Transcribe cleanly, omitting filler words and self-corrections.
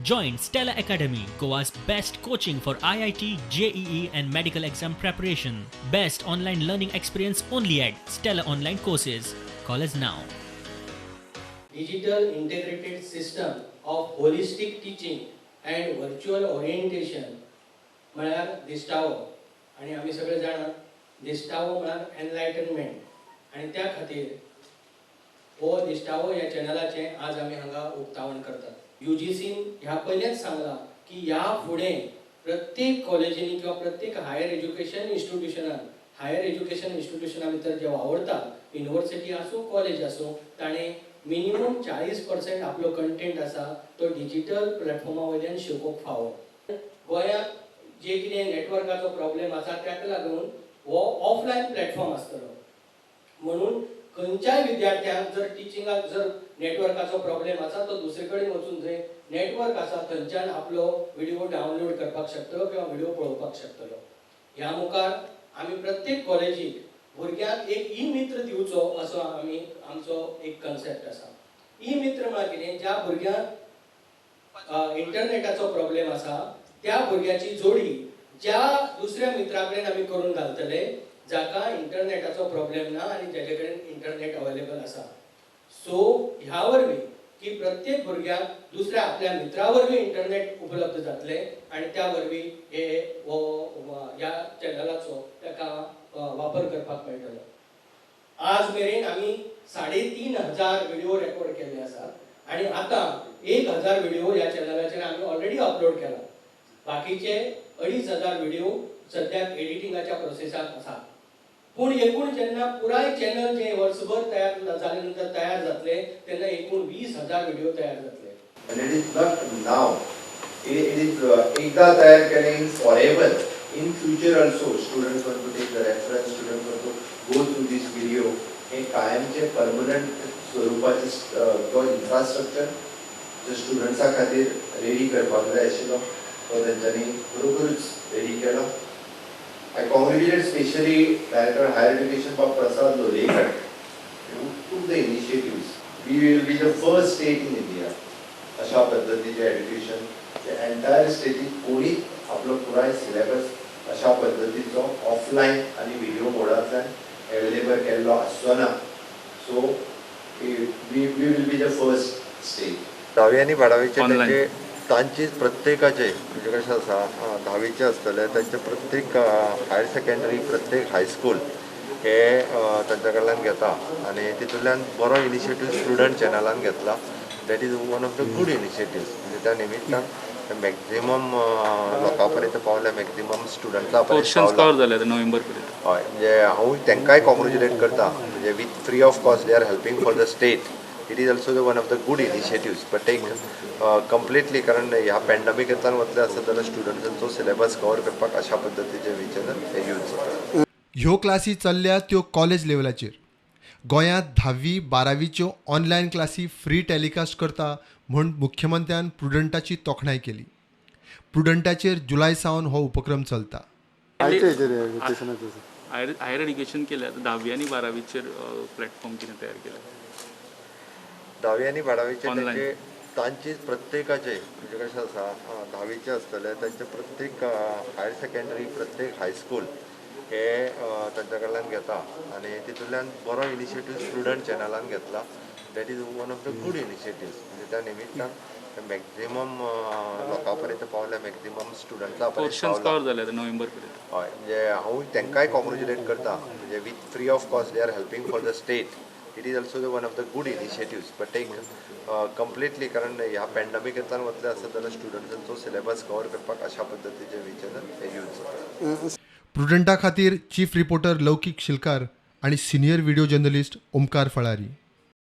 Join Stella Academy, Goa's best coaching for IIT, JEE, and medical exam preparation. Best online learning experience only at Stella Online Courses. Call us now. Digital integrated system of holistic teaching and virtual orientation म्हळ्यार दिश्टावो. आनी आमी सगळे जाणात, दिश्टावो म्हळ्यार एनलायटनमेंट. आनी त्या खातीर हो दिश्टावो ह्या चॅनलाचें आज आमी हांगा उक्तावण करतात. यूजीसीन ह्या पयलेंच सांगलां की ह्या फुडें प्रत्येक कॉलेजींनी किंवा प्रत्येक हायर एज्युकेशन इन्स्टिट्युशनान, हायर एज्युकेशन इन्स्टिट्युशना भितर जे वावुरता, युनिवर्सिटी आसूं, कॉलेज आसूं, ताणें मिनिमम 40% आपलो कंटेंट आसा तो डिजिटल प्लॅटफॉर्मा वयल्यान शिकोवंक फावो. गोंयांत जे कितें नेटवर्काचो प्रॉब्लेम आसा, ताका लागून हो ऑफलायन प्लॅटफॉर्म आसतलो. म्हणून खंयच्याय विद्यार्थ्यांक जर टिचिंगाक जर नेटवर्काचो प्रॉब्लेम आसा, तो दुसरे कडेन वचून जंय नेटवर्क आसा थंयच्यान आपलो व्हिडिओ डावनलोड करपाक शकतलो किंवा व्हिडिओ पळोवपाक शकतलो. ह्या मुखार आमी प्रत्येक कॉलेजीक भुरग्यांक एक ई मित्र दिवचो असो आमी आमचो एक कन्सेप्ट आसा. ई मित्र म्हळ्यार कितें? ज्या भुरग्यांक इंटरनेटाचो प्रॉब्लेम आसा, त्या भुरग्याची जोडी ज्या दुसऱ्या मित्रा कडेन आमी करून घालतले, जाका इंटरनेटाचो प्रॉब्लेम ना आनी जाचे कडेन इंटरनेट अवेलेबल आसा. सो ह्या वरवीं की प्रत्येक भुरग्याक दुसऱ्या आपल्या मित्रा वरवीं इंटरनेट उपलब्ध जातलें आनी त्या वरवीं हे हो ह्या चॅनलाचो ताका वापर करपाक मेळटलो. आज मेरेन आमी 3500 व्हिडिओ रेकॉर्ड केल्ले आसात आनी आतां 1000 व्हिडिओ ह्या चॅनलाचेर आमी ऑलरेडी अपलोड केला. बाकीचे 2500 व्हिडिओ सद्याक एडिटिंगाच्या प्रोसेसाक आसा. पूण एकूण जेन्ना पुराय चॅनल जे वर्सभर तयार जाले नंतर तयार जातले, तेन्ना एकूण 20,000 व्हिडिओ तयार जातले. And it is not now. It is एकदा तयार केलें in forever. In future also, students want to take the reference, students want to go through this video. हे कायमचे परमनंट स्वरुपाचे तो इन्फ्रास्ट्रक्चर जो स्टुडंट्सा खातीर रेडी करपाक जाय आशिल्लो, तो तेंच्यांनी खरोखरूच रेडी केला. I congratulate specially Director Higher Education Bob Prasad Lolayekar, who took the initiatives. We will be the first state in India अशा पद्दतीचे एज्युकेशन एंटायर स्टेटीक कोणीच आपलो पुराय सिलेबस अशा पद्दतीचो ऑफलायन आनी व्हिडिओ मोडांतल्यान एवेलेबल केल्लो आसचो ना. So we will be the first state. धावी आनी बारावीचे Online. तांचे तांची प्रत्येकाचे, म्हणजे कशें आसा, धावीचे आसतले, तांचे प्रत्येक हायर सेकंडरी, प्रत्येक हायस्कूल हे तांच्या कडल्यान घेता आनी तितूंतल्यान बरो इनिशिएटीव स्टुडंट चॅनलान घेतला. That is one of the good initiatives. म्हणजे त्या निमित्तान मॅक्झिमम लोकां पर्यंत पावले, मॅक्झिमम स्टुडंट्सां पर्यंत पोर्शन्स पावला. कवर जाले आता नोव्हेंबर पर्यंत. हय, म्हणजे हांव तांकांय कॉंग्रेच्युलेट करता. म्हणजे with free of cost they are helping for the state. It is also the one of the good initiatives. But take completely, कारण ह्या पॅन्डमिकांतल्यान वतले आसत जाल्यार स्टुडंट्सांचो सिलेबस कवर करपाक अशा पद्दतीचे विचार हे यूज जाता. ह्यो क्लासी चल्ल्या त्यो कॉलेज लेवलाचेर. गोंयांत धावी बारावीच्यो ऑनलायन क्लासी फ्री टेलिकास्ट करता म्हूण मुख्यमंत्र्यान प्रुडंटाची तोखणाय केली. प्रुडंटाचेर जुलय सावन हो उपक्रम चलता. हायर एज्युकेशन केल्या, धावी आनी बारावीचेर प्लॅटफॉर्म कितें तयार केला? धावी आनी बारावीचे Online. तांचे तांची प्रत्येकाचे, म्हणजे कशें आसा, धावीचे आसतले, तांचे प्रत्येक हायर सेकंडरी, प्रत्येक हायस्कूल हे तांच्या कडल्यान घेता आनी तितूंतल्यान बरो इनिशिएटीव स्टुडंट चॅनलान घेतला. That is one of the good initiatives. म्हणजे त्या निमित्तान मॅक्झिमम लोकां पर्यंत पावले, मॅक्झिमम स्टुडंट्सां पर्यंत पोर्शन्स पावला. कवर जाले आता नोव्हेंबर पर्यंत. हय, म्हणजे हांव तांकांय कॉंग्रेच्युलेट करता. म्हणजे with free of cost they are helping for the state. It is also the one of the good initiatives. But take completely, कारण ह्या पॅन्डमिकांतल्यान वतले आसत जाल्यार स्टुडंट्सांचो सिलेबस कवर करपाक अशा पद्दतीचे विचार हे यूज जाता. प्रुडंटा खातीर चीफ रिपोर्टर लौकीक शिलकार आणि सिनियर व्हिडिओ जर्नलिस्ट ओमकार फळारी.